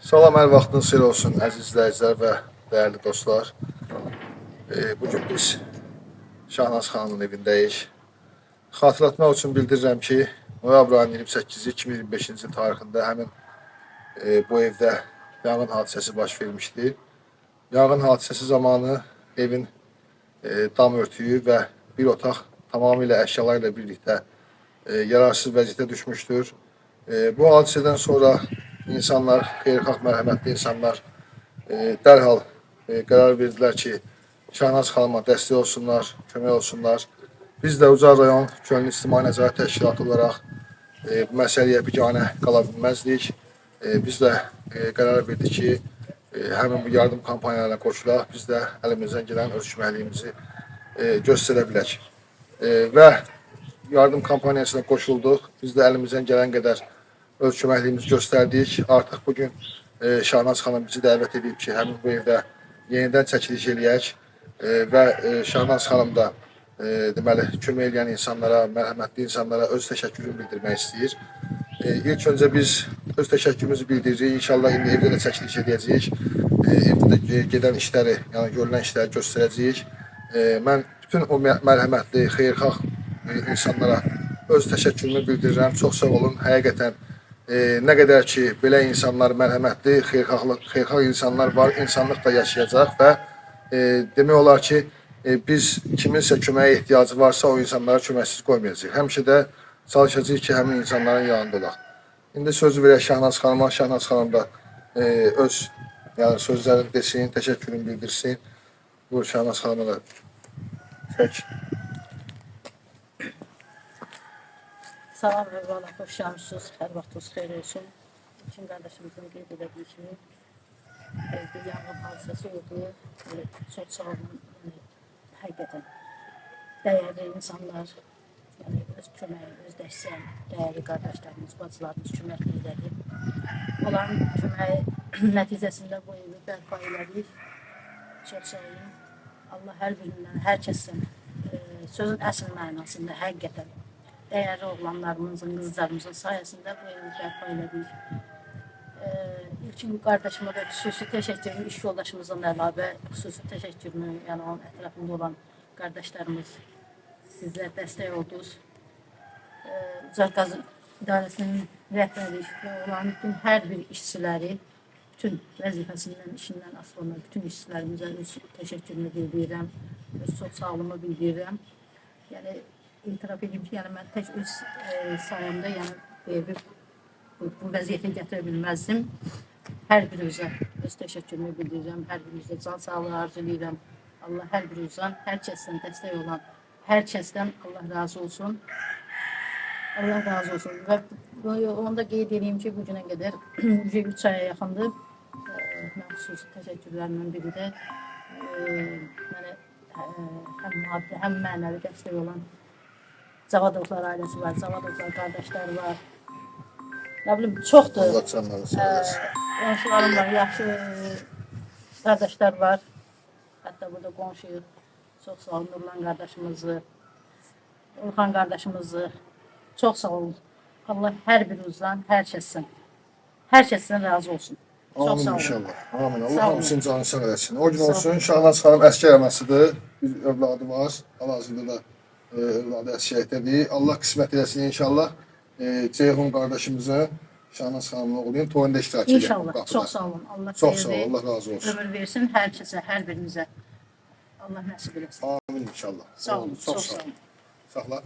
Salam, hər vaxtınız xeyir olsun, əziz izləyicilər və dəyərli dostlar. Bugün biz Şahnaz xanımın evindəyik. Xatırlatmaq üçün bildirirəm ki, noyabr ayının 28-i 2025-ci il tarixində həmin bu evdə yanğın hadisəsi baş vermişdi. Yanğın hadisəsi zamanı evin dam örtüyü və bir otaq tamamilə əşyalar ilə birlikdə yararsız vəziyyətə düşmüşdür. Bu hadisədən sonra insanlar, xeyirxah, mərhəmətli insanlar dərhal qərar verdilər ki, Şahnaz xanıma dəstək olsunlar, kömək olsunlar. Biz də Ucar rayon Könüllü İctimai Nəzarət Təşkilatı olaraq bu məsələyə biganə qala bilməzdik. Biz də qərar verdik ki, həmin bu yardım kampaniyalarına qoşulaq, biz də əlimizdən gələn öz köməkliyimizi göstərə bilək. Və yardım kampaniyasına qoşulduq. Biz də əlimizdən gələn qədər öz köməkliyimizi göstərdik. Artıq bugün Şahnaz xanım bizi dəvət edib ki, həmin bu evdə yenidən çəkiliş eləyək və Şahnaz xanım da deməli kömək eləyən insanlara, mərhəmətli insanlara öz təşəkkürünü bildirmək istəyir. İlk öncə biz öz təşəkkürümüzü bildiririk. İnşallah indi evdə də çəkiliş edəcəyik. Evdə də gedən işləri, yəni görülən işləri göstərəcəyik. Mən bütün o mərhəmətli, xeyirxah insanlara öz təşəkkürümü bildirirəm. Çox sağ olun. Həqiqətən nə qədər ki belə insanlar, mərhəmətli, xeyirxah insanlar var, insanlıq da yaşayacaq və demək olar ki, biz kiminsə köməyə ehtiyacı varsa o insanlara köməksiz qoymayacağıq. Həmişə də çalışacağıq ki, həmin insanların yanında olaq. İndi sözü verək Şahnaz xanıma. Şahnaz xanım da öz sözlərini desin, təşəkkürünü bildirsin. Buyur Şahnaz xanıma da çək. Salam əvvəla, xoş gəlmişsiniz, hər vaxtınız xeyir olsun. İlkin qardaşımızın qeyd elədiyi kimi evdə yanğın hadisəsi oldu. Çox sağ olun, yəni, həqiqətən dəyərli insanlar, yəni öz köməyi, öz dəstəyi, dəyərli qardaşlarımız, bacılarımız köməkli elədi. Onların köməyi nəticəsində bu evi bərpa elədik. Çox sağ olun. Allah hər birindən, hər kəsdən, sözün əsl mənasında həqiqətən dəyərli oğlanlarımızın, qızlarımızın sayəsində bu evi bərpa elədik. İlkin qardaşıma da xüsusi təşəkkürümü, iş yoldaşımızdan da əlavə xüsusi təşəkkürümü, yəni onun ətrafında olan qardaşlarımız, sizlər dəstək oldunuz. Ucar Qaz İdarəsinin rəhbəri və olan bütün hər bir işçiləri, bütün vəzifəsindən, işindən asılı olan bütün işçilərimizə öz təşəkkürümü bildirirəm, öz çox sağlığımı bildirirəm. Yəni, etiraf edeyim ki, yəni mən tək öz sayəmdə yəni, bu evi bu vəziyyətə gətirə bilməzdim. Hər birinizə öz təşəkkürümü bildirirəm, hər birinizə can sağlığı arzu edirəm. Allah hər birinizdən, hər kəsdən dəstək olan, hər kəsdən Allah razı olsun. Allah razı olsun. Və onu da qeyd edeyim ki, bu günə qədər 3 aya yaxındır. Mən xüsusi təşəkkürlərimin biri də mənə həm maddi, həm mənəvi dəstək olan Cavadovlar ailəsi var, Cavadovlar qardaşları var. Nə bilim, çoxdur. Allah canları sağ olsun. Qonşularım var, yaxşı qardaşlar var. Hətta burada qonşuyuq. Çox sağ olun Nurlan qardaşımızı, Orxan qardaşımızı. Çox sağ olun. Allah hər birinizdən, hər kəsdən, hər kəsdən razı olsun. Çox Amin sağ olun. inşallah. Amin. Allah Sağ olun. hamısının canını sağ eləsin. O gün Sağ olsun. Şahnaz xanım əsgər anasıdır. Bir övladı var. Hal-hazırda da övladı əsgərlikdədir. Allah qismət eləsin inşallah. Ceyhun qardaşımızın, Şahnaz xanımın oğlunun toyunda iştirak edir. İnşallah. Çox sağ olun. Allah Çox sağ olun. xeyirli Allah razı olsun. ömür versin hər kəsə, hər birimizə. Allah nəsib eləsin. Amin inşallah. Sağ olun. Çox Çox sağ sağ olun. olun. Saxla.